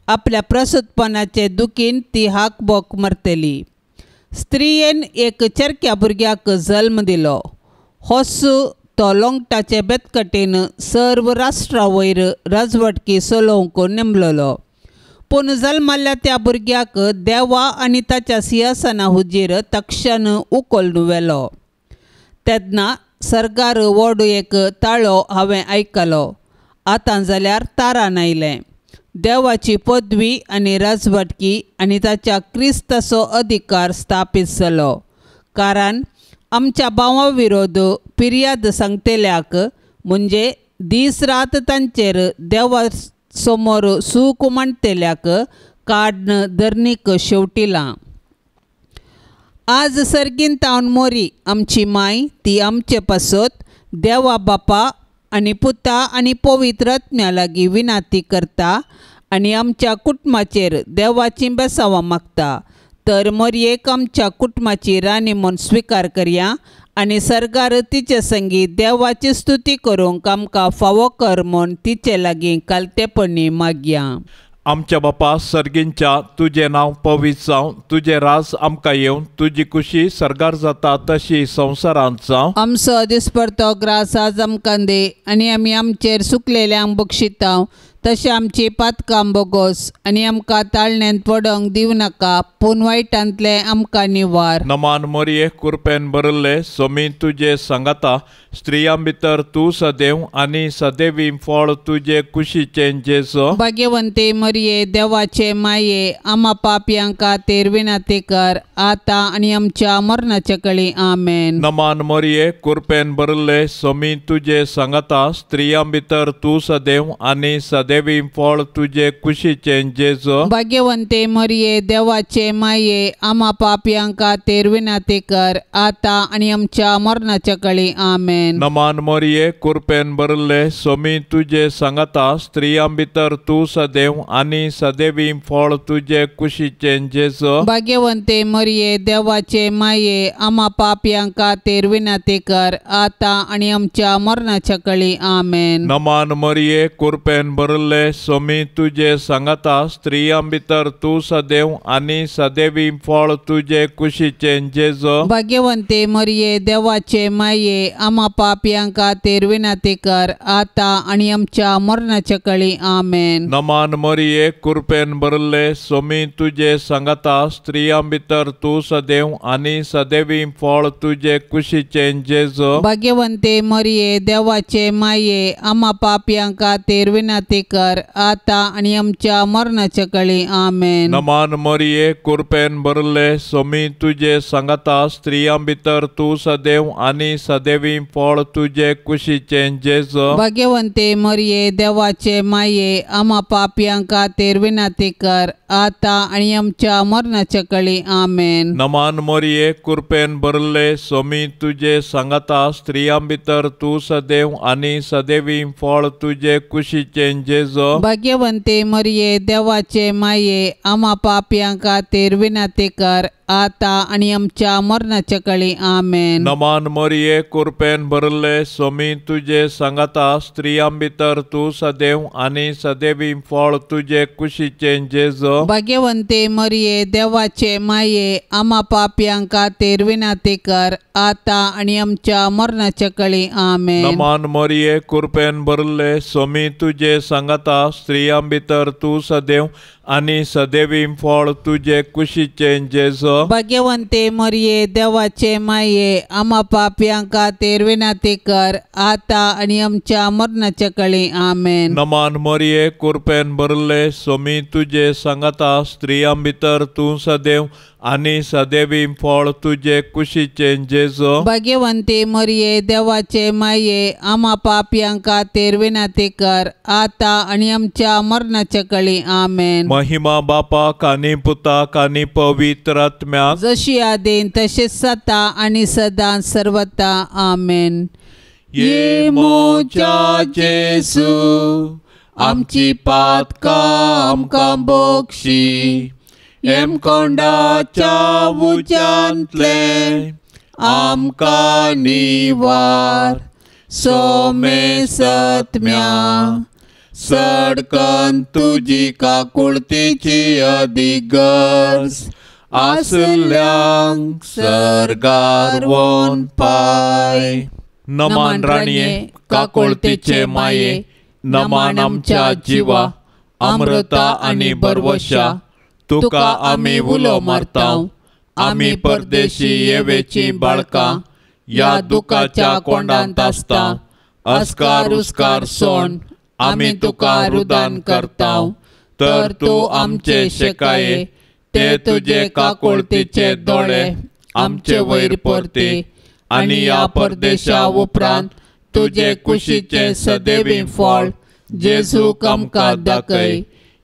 Speaker 2: आपल्या प्रसूतपणाचे दुखीन ती हाकबोक मरतली। स्त्रियेन एक चरक्या भुरग्याक जल्म दिलो। होस तो लोंगटाचे बेतकटीन सर्व राष्ट्रा वयर राजवटकी चलोवंक नेमलेलो। पूण जल्माल्ल्या त्या भुरग्याक देवा आनी ताच्या सिंहासना हुजीर तक्षण उखलून व्हेलो। तेन्ना सर्गार व्हड एक ताळो हांवें आयकलो, आतां जाल्यार तारान आयलें, देवाची पदवी आनी राजवटकी आनी ताच्या क्रिस्ताचो अधिकार स्थापीत जालो। कारण आमच्या भावा विरोध फिर्याद सांगतल्याक म्हणजे दीस रात तांचेर देवा समोर सूख मांडटल्याक काड्न धरणीक शेवटिलां। आज सर्गीन तावन मोरी आमची माय ती आमचे पासत देवा बापा आनी पुता आनी पवित्र आत्म्या लागीं विनंती करता आनी आमच्या कुटुंबाचेर देवाचीं बेसावां मागता। तर मोरयेक आमच्या कुटुंबाची राणी म्हूण स्विकार करया आनी सर्गार तिचे संगी देवाची स्तुती करूंक आमकां फावो कर म्हूण तिचे लागीं कालतेपणी मागया।
Speaker 1: आमच्या बापा सर्गींच्या, तुजें नांव पवित्र जावं, तुजें राज आमकां येवं, तुजी खुशी सर्गार जाता तशी संवसारांत जावं।
Speaker 2: आमचो दिसपडतो ग्रास आज आमकां दी आनी आमी आमचेर सुकलेल्यांक बक्षितांव तशें आमची पातकां बोगोस आनी आमकां ताळण्यांत पडोंक दिवं नाका पूण वायटांतलें आमकां निवार.
Speaker 1: नमान मरिये कृपेन भरिल्ले स्वामी तुजे सांगाता स्त्रियां भितर तूं सदैव आनी सदैवी फळ तुजे कुशीचें जेजू.
Speaker 2: भाग्यवंती मरिये देवाचे माये आमा पापयां खातीर विनंती कर आतां आनी आमच्या मरणाच्या कळी. आमेन.
Speaker 1: नमान मरिये कृपेन भरिल्ले स्वामी तुजे सांगाता स्त्रियां भितर तूं सदैव आनी सदैवी फळ तुजे कुशीचें जेजू.
Speaker 2: भाग्यवंती मरिये देवाचे माये आमा पापयां खातीर विनंती कर आतां आनी आमच्या मरणाच्या कळी. आमेन.
Speaker 1: नमान मरिये कृपेन भरिल्ले स्वामी तुजे सांगाता स्त्रियां भितर तूं सदैव आनी सदैवी फळ तुजे कुशीचें जेजू.
Speaker 2: भाग्यवंती मरिये देवाचे माये आमा पापयां खातीर विनंती कर आतां आनी आमच्या मरणाच्या कळी. आमेन.
Speaker 1: नमान मरिये कृपेन भरिल्ले स्वामी तुजे सांगाता स्त्रियां भितर तूं सदैव आनी सदैवी फळ तुजे कुशीचें जेजू.
Speaker 2: भाग्यवंती मरिये देवाचे माये आमा पापयां खातीर विनंती कर आतां आनी आमच्या मरणाच्या कळी. आमेन.
Speaker 1: नमान मरिये कृपेन भरिल्ले स्वामी तुजे सांगाता स्त्रियां भितर तूं सदैव आनी सदैवी फळ तुजे कुशीचें जेजू.
Speaker 2: भाग्यवंती मरिये देवाचे माये आमा पापयां खातीर विनंती कर आतां आनी आमच्या मरणाच्या कळी. आमेन.
Speaker 1: नमान मरिये कृपेन भरिल्ले स्वामी तुजे सांगाता स्त्रियां भितर तूं सदैव आनी सदैवी फळ तुजे कुशीचें जेजू.
Speaker 2: भाग्यवंती मरिये देवाचे माये आमा पापयां खातीर विनंती कर आतां आनी आमच्या मरणाच्या कळी. आमेन.
Speaker 1: नमान मरिये कृपेन भरिल्ले स्वामी तुजे सांगाता स्त्रियां भितर तूं सदैव आनी सदैवी फळ तुजे कुशीचें जेजू.
Speaker 2: भाग्यवंती मरिये देवाचे माये आमा पापयां खातीर विनंती कर आतां आनी आमच्या मरणाच्या कळी. आमेन.
Speaker 1: नमान मरिये कृपेन भरिल्ले स्वामी तुजे सांगाता स्त्रियां भितर तूं सदैव आनी सदैवी फळ तुजे कुशीचें जेजू.
Speaker 2: भाग्यवंती मरिये देवाचे माये आमा पापयां खातीर विनंती कर आतां आनी आमच्या मरणाच्या कळी. आमेन.
Speaker 1: नमान मरिये कृपेन भरिल्ले स्वामी तुजे सांगाता स्त्रियां भितर तूं सदैव आनी सदैवी फळ तुजे कुशीचें जेजू.
Speaker 2: भाग्यवंती मरिये देवाचे माये आमा पापयां खातीर विनंती कर आतां आनी आमच्या मरणाच्या कळी. आमेन.
Speaker 1: नमान मरिये कृपेन भरिल्ले स्वामी तुजे सांगाता स्त्रियां भितर तूं सदैव आनी सदैवी फळ तुजे कुशीचें जेजू.
Speaker 2: भाग्यवंती मरिये देवाचे माये आमा पापयां खातीर विनंती कर आतां आनी आमच्या मरणाच्या कळी. आमेन.
Speaker 1: महिमा बापाक आनी पुताक आनी पवित्र आत्म्याक,
Speaker 2: जशी आदीन तशीच सता आनी सदां सर्वता. आमेन.
Speaker 1: ये मोच्या जेजू आमची पातकां आमकां बक्षी, हेमकोंडाच्या उज्यांतलें आमकां निवार. सोमे सत्म्या सडकन तुजी काकुळतीची अदीक गरज आसल्यांक सर्गार वोन पाय. नमान राणये काकुळतीचे माये, नमान आमच्या जिवा अमृता आनी बरवशा, तुका आमी उलो मारता. आमी परदेशी येवेची बाळकां ह्या दुखाच्या कोंडांत आसता. अस्कार उस्कार सोण आमी तुका रुदान करता, तर तूं आमचे शेकाये ते तुजे काकुळतीचे दोळे आमचे वयर परती आनी ह्या परदेशा उपरांत तुजे कुशीचें सदैवी फळ जेजूक आमकां दाखय.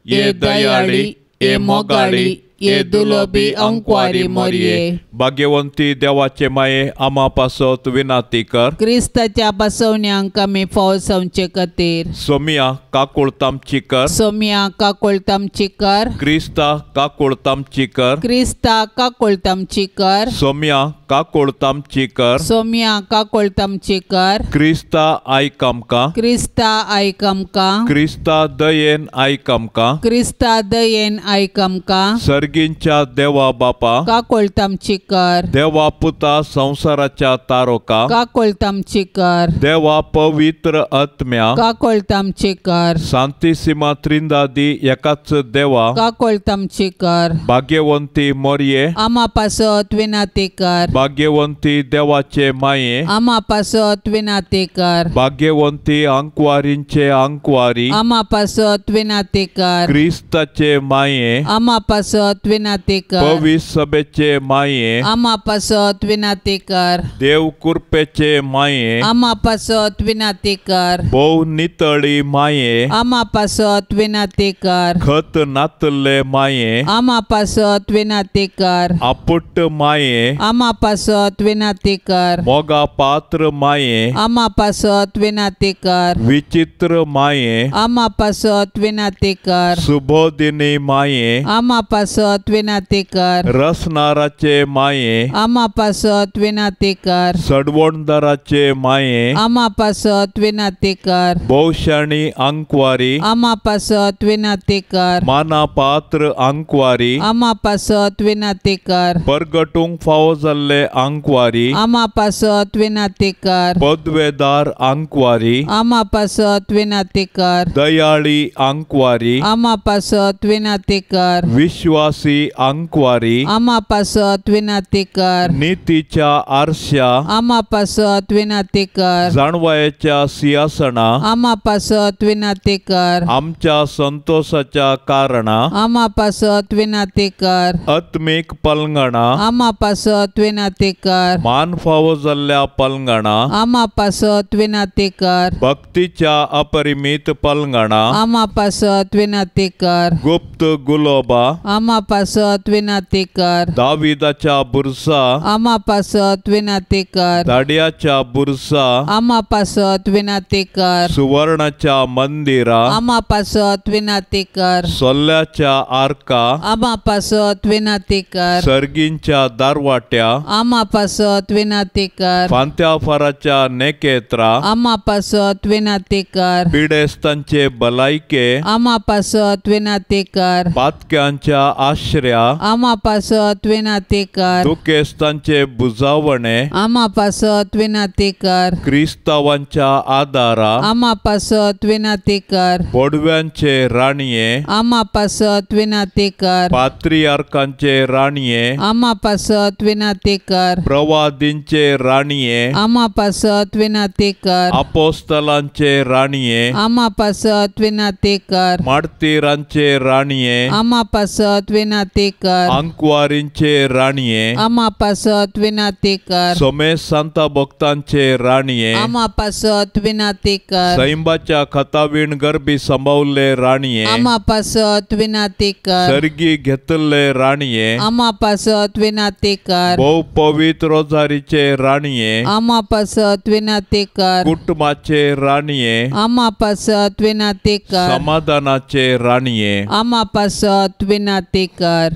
Speaker 1: ये दयाळी, ये मोगाळी, ये दुलोबी अंकवारी मरिये, भाग्यवंती देवाचे माये आमा पासत विनाती कर.
Speaker 2: क्रिस्ताच्या बसवण्यांक आमी फाव जावचे खातीर.
Speaker 1: सोमिया काकुळतामची कर.
Speaker 2: सोमिया काकुळतामची कर.
Speaker 1: क्रिस्ता काकुळतामची कर.
Speaker 2: क्रिस्ता काकुळतामची कर.
Speaker 1: सोमिया काकुळतामची कर.
Speaker 2: सोमिया काकुळतामची कर.
Speaker 1: क्रिस्ता आयक आमकां.
Speaker 2: क्रिस्ता आयक आमकां.
Speaker 1: क्रिस्ता दयेन आयक आमकां.
Speaker 2: क्रिस्ता दयेन आयक आमकां.
Speaker 1: सर्गींच्या देवा बापा
Speaker 2: काकोळत आमची कर।
Speaker 1: देवा पुता संवसाराच्या तारोका
Speaker 2: काकोळत आमची कर।
Speaker 1: देवा पवित्र आत्म्या
Speaker 2: काकोळत आमची कर।
Speaker 1: सांतिसिमा त्रिंदादी एकाच देवा
Speaker 2: काकोळत आमची कर।
Speaker 1: भाग्यवंती मोरये
Speaker 2: आमा पासत विनाती कर।
Speaker 1: भाग्यवंती देवाचे माये
Speaker 2: आमा पासत विनाती कर।
Speaker 1: भाग्यवंती आंकवारींचे आंकवारी
Speaker 2: आमा पासत विनाती कर।
Speaker 1: क्रिस्ताचे माये
Speaker 2: आमा पासत विनाती कर।
Speaker 1: पवित्र सभेचे माये
Speaker 2: आमा पासत विनाती कर।
Speaker 1: देव कृपेचे माये
Speaker 2: आमा पासत विनाती कर।
Speaker 1: भोव नितळी माये
Speaker 2: आमा पासत विनाती कर।
Speaker 1: खत नातले माये
Speaker 2: आमा पासत विनाती कर।
Speaker 1: आपुट माये
Speaker 2: आमा पासत विनाती कर।
Speaker 1: मोगा पात्र माये
Speaker 2: आमा पासत विनाती कर।
Speaker 1: विचित्र माये
Speaker 2: आमा पासत विनाती कर।
Speaker 1: सुबोधिनी माये
Speaker 2: आमा पासत विनाती कर।
Speaker 1: रसनाराचे माये
Speaker 2: आमा पासत विनाती कर।
Speaker 1: सडवणदाराचे माये
Speaker 2: आमा पासत विनाती कर।
Speaker 1: भोवशाणी आंकवारी
Speaker 2: आमा पासत विनाती कर।
Speaker 1: माना पात्र आंकवारी
Speaker 2: आमा पासत विनाती कर।
Speaker 1: परगटूंक फावो जाल्ले आंकवारी
Speaker 2: आमा पासत विनाती कर।
Speaker 1: पदवेदार आंकवारी
Speaker 2: आमा पासत विनाती कर।
Speaker 1: दयाळी आंकवारी
Speaker 2: आमा पासत विनाती कर।
Speaker 1: विश्वासी आंकवारी
Speaker 2: आमा पासत विनाती कर।
Speaker 1: नितीच्या आरश्या
Speaker 2: आमा पासत विनाती कर।
Speaker 1: जाणवायेच्या सिंहासना
Speaker 2: आमा पासत विनाती कर।
Speaker 1: आमच्या संतोषाच्या कारणा
Speaker 2: आमा पासत विनाती कर।
Speaker 1: आत्मीक पलंगणा
Speaker 2: आमा पासत विनाती कर।
Speaker 1: मान फावो जाल्ल्या पलंगणा
Speaker 2: आमा पासत विनाती कर।
Speaker 1: भक्तीच्या अपरिमित पलंगणा
Speaker 2: आमा पासत विनाती कर।
Speaker 1: गुप्त गुलोबा
Speaker 2: आमा पासत विनाती कर।
Speaker 1: दाविदाच्या बुरसा
Speaker 2: आमा पासत विनाती कर।
Speaker 1: दाडियाच्या बुरसा
Speaker 2: आमा पासत विनाती कर।
Speaker 1: सुवर्णाच्या मंदिरा
Speaker 2: आमा पासत विनाती कर।
Speaker 1: सोल्ल्याच्या आर्का
Speaker 2: आमा पासत विनाती कर।
Speaker 1: सर्गींच्या दारवाट्या
Speaker 2: आमा पासत विनाती कर।
Speaker 1: फांत्याफाराच्या नेकेत्रा
Speaker 2: आमा पासत विनाती कर।
Speaker 1: पिडेस्तांचे भलायके
Speaker 2: आमा पासत विनाती कर।
Speaker 1: पातक्यांच्या आश्र्या
Speaker 2: आमा पासत विनाती कर।
Speaker 1: दुखेस्तांचे बुजावणे
Speaker 2: आमा पासत विनाती कर।
Speaker 1: क्रिस्तावांच्या आदारा
Speaker 2: आमा पासत विनाती कर।
Speaker 1: बोडव्यांचे राणये
Speaker 2: आमा पासत विनाती कर।
Speaker 1: पात्रियार्कांचे राणये
Speaker 2: आमा पासत विनाती कर।
Speaker 1: प्रवादींचे राणये
Speaker 2: आमा पासत विनाती कर।
Speaker 1: अपोस्तलांचे राणये
Speaker 2: आमा पासत विनाती कर।
Speaker 1: मार्तीरांचे राणये
Speaker 2: आमा पासत विनाती कर।
Speaker 1: आंकवारींचे राणये
Speaker 2: आमा पासत विनाती कर।
Speaker 1: सोमेश सांता भक्तांचे राणये
Speaker 2: आमा पासत विनाती कर।
Speaker 1: सैंबाच्या खतावीण गर्भी सांबावल्ले राणये
Speaker 2: आमा पासत विनाती कर।
Speaker 1: सर्गी घेतल्ले राणये
Speaker 2: आमा पासत विनाती कर।
Speaker 1: भोव पवित्र रोजारीचे राणये
Speaker 2: आमा पासत विनाती कर।
Speaker 1: कुटुंबाचे राणये
Speaker 2: आमा पासत विनाती कर।
Speaker 1: समाधानाचे राणये
Speaker 2: आमा पासत विनाती कर।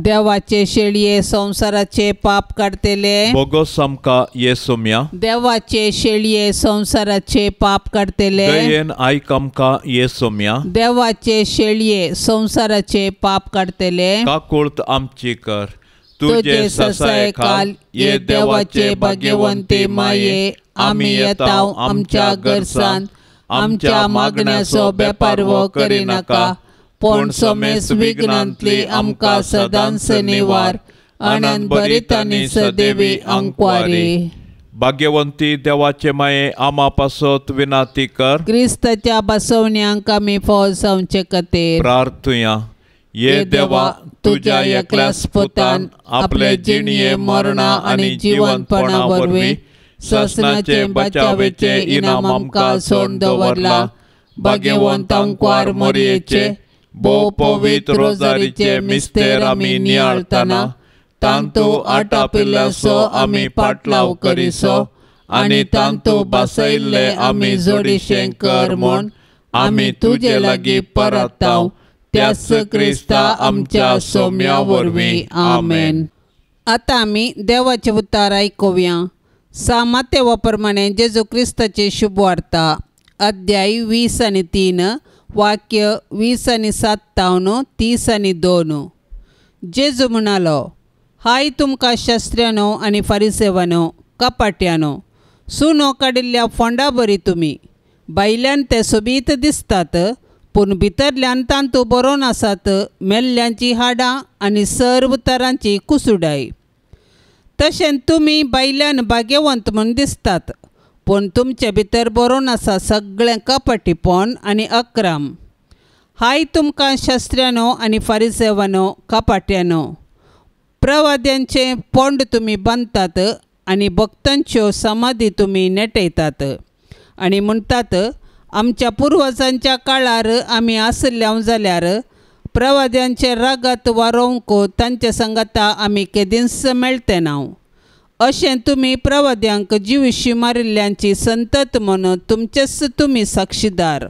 Speaker 2: देवाचे शेळये संवसाराचे पाप काडतले
Speaker 1: बोगोस आमकां येसुम्या।
Speaker 2: देवाचे शेळये संवसाराचे पाप काडतले
Speaker 1: दयेन आयक आमकां येसुम्या।
Speaker 2: देवाचे शेळये संवसाराचे पाप काडतले
Speaker 1: काकुळत आमची कर।
Speaker 2: तुजे ससायकाल ये देवाचे भाग्यवंती माये आमी येताव आमच्या गरसान आमच्या मागण्याचो बेपारवो करिनाका पूण समेस विघ्नांतली आमकां सदांच निवार आनंद भरीत आनी सदैवी आंकवारी।
Speaker 1: भाग्यवंती देवाचे माये आमा पासत विनाती कर।
Speaker 2: क्रिस्ताच्या बसवण्यांक आमी फौज जावचे खातीर
Speaker 1: प्रार्थुया। ये देवा तुज्या एकल्याच पुतान आपले जिणये मरणा आनी जिवंतपणा वरवीं ससनाचे बचावेचे इनाम आमकां सोडून दवरला। भाग्यवंत आंकवार मोरयेचे भोव पवित्र रोजारीचे मिस्तेर आमी नियाळतना तांतू आटापिल्ल्याचो आमी पाटलाव करिसो आनी तांतू बसयल्ले आमी जोडीशें कर म्हूण आमी तुजे लागीं परताव त्याच क्रिस्ता आमच्या सोम्या वरवीं आमेन।
Speaker 2: आतां आमी देवाचे उतार आयकुया। सामातेवा प्रमाणे जेजू क्रिस्ताची शुभवार्ता अध्याय 20 आनी 3 वाक्य 20 आनी 7 तावन 30 आनी 2। जेजू म्हणालो, हाय तुमकां शास्त्र्यानो आनी फारिसेवानो, कपाट्यानो, सुनो काडिल्ल्या फोंडा बरी तुमी. भायल्यान ते सोबीत दिसतात पूण भितरल्यान तांतू बरोवन आसात मेल्ल्यांची हाडां आनी सर्व तरांची कुसुडाय. तशें तुमी भायल्यान भाग्यवंत म्हूण दिसतात पूण तुमचे भितर बरोवन आसा सगळें कपटीपण आनी अक्रम. हाय तुमकां शास्त्र्यानो आनी फारिसेवानो, कपाट्यानो, प्रवाद्यांचें पोंड तुमी बांदतात आनी भक्तांच्यो समाधी तुमी नेटयतात आनी म्हणटात, आमच्या पुर्वजांच्या काळार आमी आशिल्ल्या जाल्यार प्रवाद्यांचें रागात वारोवंक तांचे संगता आमी केदींच मेळटे ना. अशें तुमी प्रवाद्यांक जिविशी मारिल्ल्यांची संतत म्हणून तुमचेच तुमी साक्षीदार.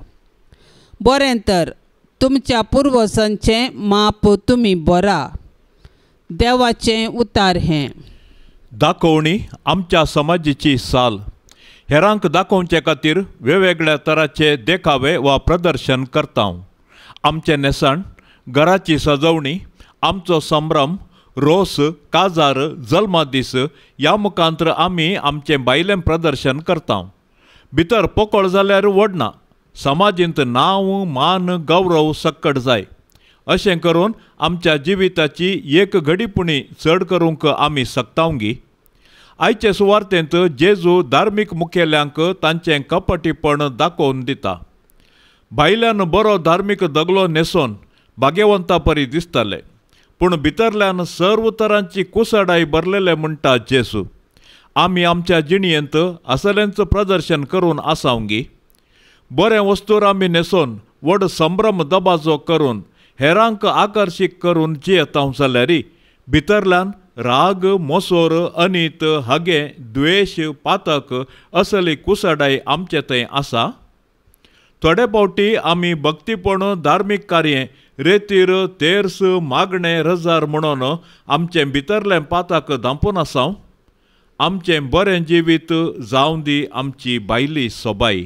Speaker 2: बरें तर तुमच्या पुर्वजांचें माप तुमी बरा. देवाचें उतार हें.
Speaker 1: दाखोवणी आमच्या समाजाची साल. हेरांक दाखोवचे खातीर वेगवेगळ्या तराचे देखावे वा प्रदर्शन करता. आमचें न्हेसण, घराची सजवणी, आमचो संभ्रम, रोस, काजार, जल्मादीस ह्या मुखांतर आमी आमचें भायलें प्रदर्शन करता. भितर पोकळ जाल्यार व्हडना. समाजींत नांव, मान, गौरव सक्कड जाय. अशें करून आमच्या जिविताची एक घडीपुणी चड करूंक आमी शकतावंगी. आयचे सुवार्तेंत जेजू धार्मीक मुखेल्यांक तांचें कपटीपण दाखोवन दिता. भायल्यान बरो धार्मीक दगलो न्हेसोवन भाग्यवंता परी दिसताले पूण भितरल्यान सर्व तरांची कुसडाय भरलेले म्हणटा जेजू. आमी आमच्या जिणयेंत असलेंच प्रदर्शन करून आसावंगी. बरें वस्तूर आमी न्हेसोवन व्हड संभ्रम दबाजो करून हेरांक आकर्शीत करून जियेता जाल्यार भितरल्यान राग, मोसोर, अनीत, हगे, द्वेश, पातक असली कुसडाय आमचे थंय आसा. थोडे फावटी आमी भक्तीपण, धार्मीक कार्य, रेतीर, तेर्स, मागणें, रजार म्हणून आमचें भितरलें पातक धांपून आसा. आमचें बरें जिवीत जावं दी आमची भायली सोबाय.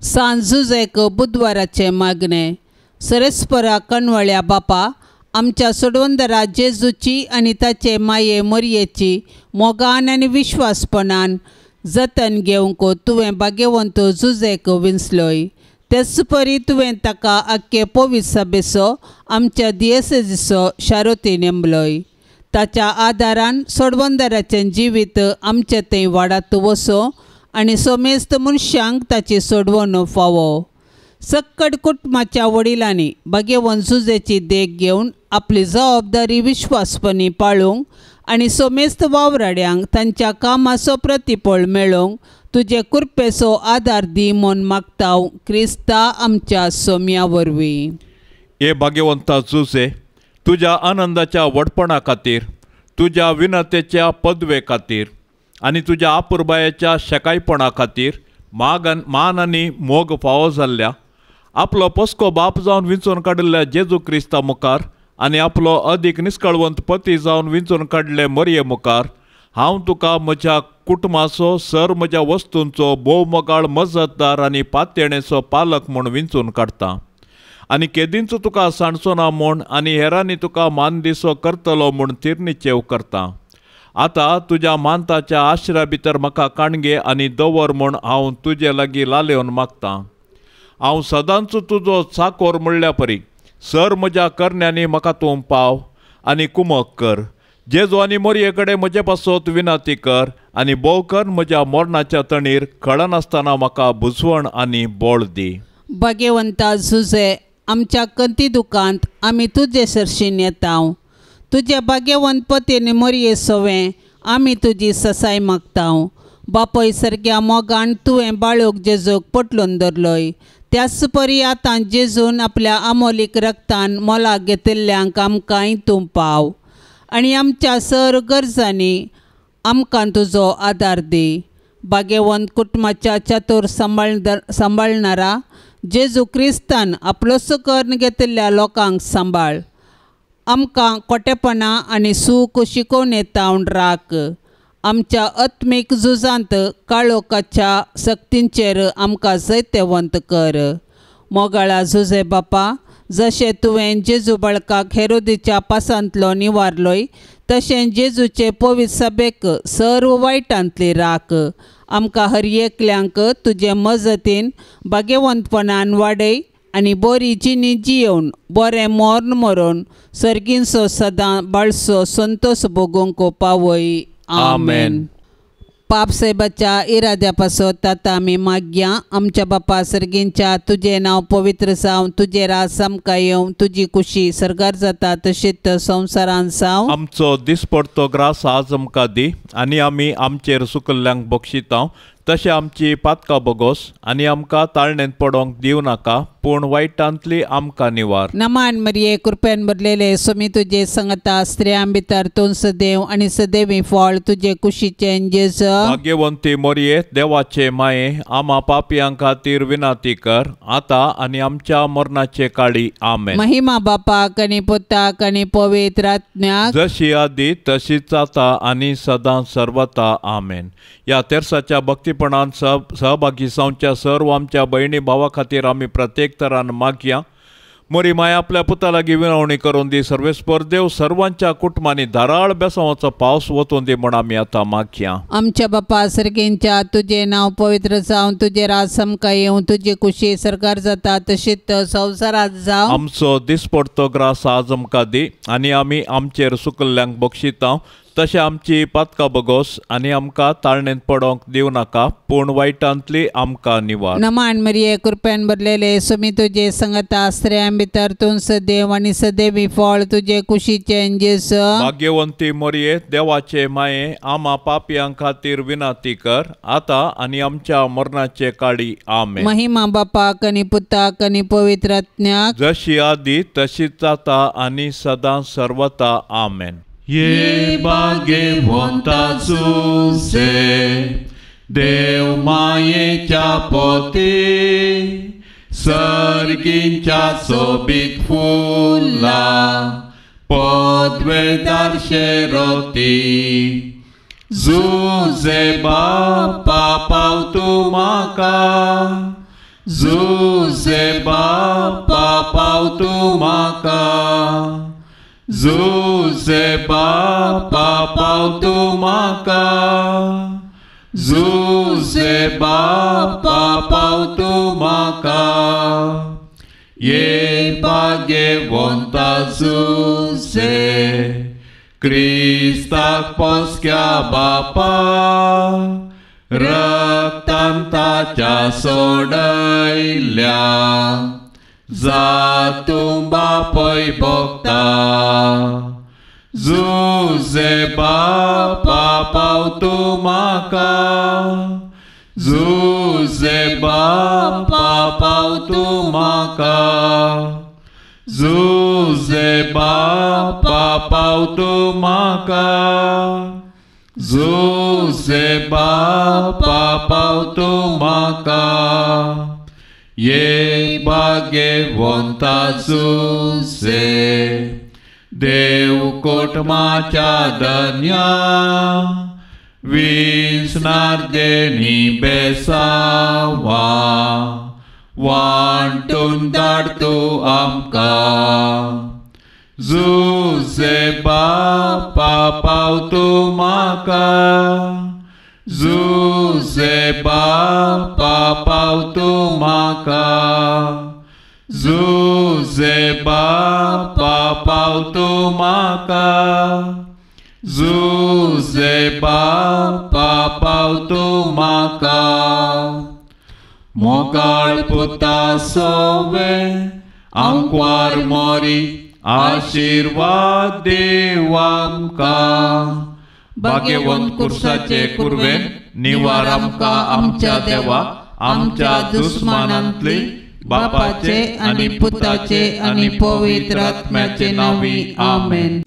Speaker 2: सांजुजेक बुधवाराचें मागणें. सरेस्परा कणवळ्या बापा, आमच्या सोडवंदरा जेजूची आनी ताचे माये मोरयेची मोगान आनी विश्वासपणान जतन घेवंक तुवें भाग्यवंत जुजेक विंचलोय. तेच परी तुवें ताका आख्खे पवित्र सभेचो आमच्या दियेसेजीचो शारोती नेमलोय. ताच्या आदारान सोडवंदराचें जिवीत आमचे थंय वाडात वसो आनी सोमेस्त मनशांक ताची सोडवण फावो. सक्कड कुटुंबाच्या वडिलांनी भाग्यवंत जुजेची देख घेवन आपली जबाबदारी विश्वासपणी पाळूंक आनी सोमेस्त वावराड्यांक तांच्या कामाचो प्रतिफळ मेळोवंक तुजे कृपेचो आदार दी म्हूण मागता क्रिस्ता आमच्या सोम्या वरवीं.
Speaker 1: हे भाग्यवंता जुजे, तुज्या आनंदाच्या व्हडपणा खातीर, तुज्या विनतेच्या पदवे खातीर आनी तुज्या आपुरबायेच्या शेकायपणा खातीर मान आनी मोग फावो जाल्ल्या आपलो पोसको बाप जावन विंचून काडिल्ल्या जेजू क्रिस्ता मुखार आनी आपलो अदीक निस्कळवंत पती जावन विंचून काडले मोरये मुखार हांव तुका म्हज्या कुटुंबाचो, सर म्हज्या वस्तूंचो भोवमोगाळ मजतदार आनी पातयेणेचो पालक म्हूण विंचून काडटा आनी केदींच तुका सांडचो ना म्हूण आनी हेरांनी तुका मानदिसो करतलो म्हूण तिरनिचेव करता. आतां तुज्या मानताच्या आश्रया भितर म्हाका काणगे आनी दवर म्हूण हांव तुजे लागीं लालेवन मागतां. हांव सदांच तुजो चाकोर म्हणल्या परी सर म्हज्या करण्यांनी म्हाका तूं पाव आनी कुमक कर. जेजू आनी मोरये कडेन म्हजे पासत विनंती कर आनी भोव कर म्हज्या मरणाच्या तणीर कळनासतना म्हाका बुजवण आनी बळ दी.
Speaker 2: भाग्यवंता जुजे, आमच्या कंती दुकांत आमी तुजे सरशीन येता. तुजे भाग्यवंत पतीन मोरये सोवें आमी तुजी ससाय मागता. बापय सारक्या मोगान तुवें बाळूक जेजूक पटलून धरलोय. त्याच परी आतां जेजून आपल्या आमोलीक रक्तान मोलाक घेतिल्ल्यांक आमकांय तूं पाव आनी आमच्या सर गरजांनी आमकां तुजो आदार दी. भाग्यवंत कुटुंबाच्या चतूर सांबाळणारा जेजू क्रिस्तान आपलोसो करून घेतिल्ल्या लोकांक सांबाळ. आमकां कोटेपणां आनी सूख शिकोवन येतावन राख. आमच्या आत्मीक झुजांत काळोखाच्या सक्तींचेर आमकां जैतवंत कर. मोगाळा जुजे बापा, जशें तुवें जेजू बाळकाक हेरोदीच्या पासांतलो निवारलोय तशें जेजूचे पवित्र सभेक सर्व वायटांतली राख. आमकां हर एकल्यांक तुजे मजतीन भाग्यवंतपणान वाडय आनी बरी जिणी जियोवन बरें मर्ण मरोन सर्गींचो सदां बाळसो संतोश भोगूंक पावय. आमेन. पाप साहेबाच्या इराद्या पासत आतां आमी मागया. आमच्या बापा सर्गींच्या तुजें नांव पवित्र जावं, तुजें राज आमकां येवं, तुजी कुशी सर्गार जाता तशीच संवसारान जावं.
Speaker 1: आमचो दिसपडतो ग्रास आज आमकां दी आनी आमी आमचेर सुकल्ल्यांक बक्षिता तशें आमची पातकां बोगोस आनी आमकां ताळणेंत पडोंक दिवं नाका पूण वायटांतली आमकां निवार.
Speaker 2: नमान मरिये कृपेन भरलेले स्वामी तुजे संगता, स्त्रियां भितर तूं सदैव आनी सदैवी फळ तुजे कुशीचें जेजू.
Speaker 1: भाग्यवंती मोरये देवाचे माये आमा पापयां खातीर विनंती कर आतां आनी आमच्या मरणाचे काळी. आमेन.
Speaker 2: महिमा बापाक आनी पुताक आनी पवित्र आत्म्याक,
Speaker 1: जशी आदी तशीच आतां आनी सदां सर्वता. आमेन. ह्या तेर्साच्या भक्तीपणान सहभागी जावच्या सर्व आमच्या भयणी भावा खातीर आमी प्रत्येक तरान मागया. मोरी माया आपल्या पुता लागीं विनवणी करून दी. सर्वेस्पर देव सर्वांच्या कुटुंबांनी धाराळ बेसांवाचो पावस वतून दी म्हूण आमी आतां मागया.
Speaker 2: आमच्या बापा सर्गींच्या तुजें नांव पवित्र जावं, तुजें राज आमकां येवं, तुजी कुशी सरकार जाता तशीच संवसारांत जावं.
Speaker 1: आमचो दिसपडतो ग्रास आज आमकां दी आनी आमी आमचेर सुकल्ल्यांक बक्षिता तशें आमची पातकां बोगोस आनी आमकां ताळणेंत पडोंक दिवं नाका पूण वायटांतली आमकां निवार.
Speaker 2: नमान मरिये कृपेन भरलेले स्वामी तुजे संगता, स्त्रियां भितर तूं सदैव आनी सदैवी फळ तुजे कुशीचें जेजू.
Speaker 1: भाग्यवंती मोरये देवाचे माये आमा पापयां खातीर विनंती कर आतां आनी आमच्या मरणाचे काळी. आमेन.
Speaker 2: महिमा बापाक आनी पुताक आनी पवित्र आत्म्याक,
Speaker 1: जशी आदी तशीच आतां आनी सदां सर्वता. आमेन. ये भाग्यवंता जुजे देव मायेच्या पोती सर्गींच्या सोबीत फुला पदवेदार शेरोती. जुजे बापा पाव तूं म्हाका, जुजे बापा पाव तूं म्हाका, जुजे बापा पाव तूं म्हाका, जुजे बापा पाव तूं म्हाका. ये भाग्यवंता जुजे क्रिस्ताक पोसक्या बापा रक्तान ताच्या सोडयल्या जातूं बापय भोगता. जुजे बापा पाव तूं म्हाका, जुजे बापा पाव तूं म्हाका, जुजे बापा पाव तूं म्हाका, जुजे बापा पाव तूं म्हाका. ये भाग्यवंता जुजे देव कोटमाच्या धन्या विसणार देणी बेसावा वांटून धाड तूं आमकां. जुजे बापा पाव तूं म्हाका, जुजे बापा पाव तूं म्हाका, जुजे बापा पाव तूं म्हाका, जुजे बापा पाव तूं म्हाका. मोगाळ पुता सोवे आंकवार मोरी आशिर्वाद देव आमकां. भाग्यवंत कुर्साचे कुर्वेन निवार आमकां आमच्या देवा आमच्या दुस्मानांतली बापाचे आनी पुताचे आनी पवित्र आत्म्याचे नांवी. आमेन.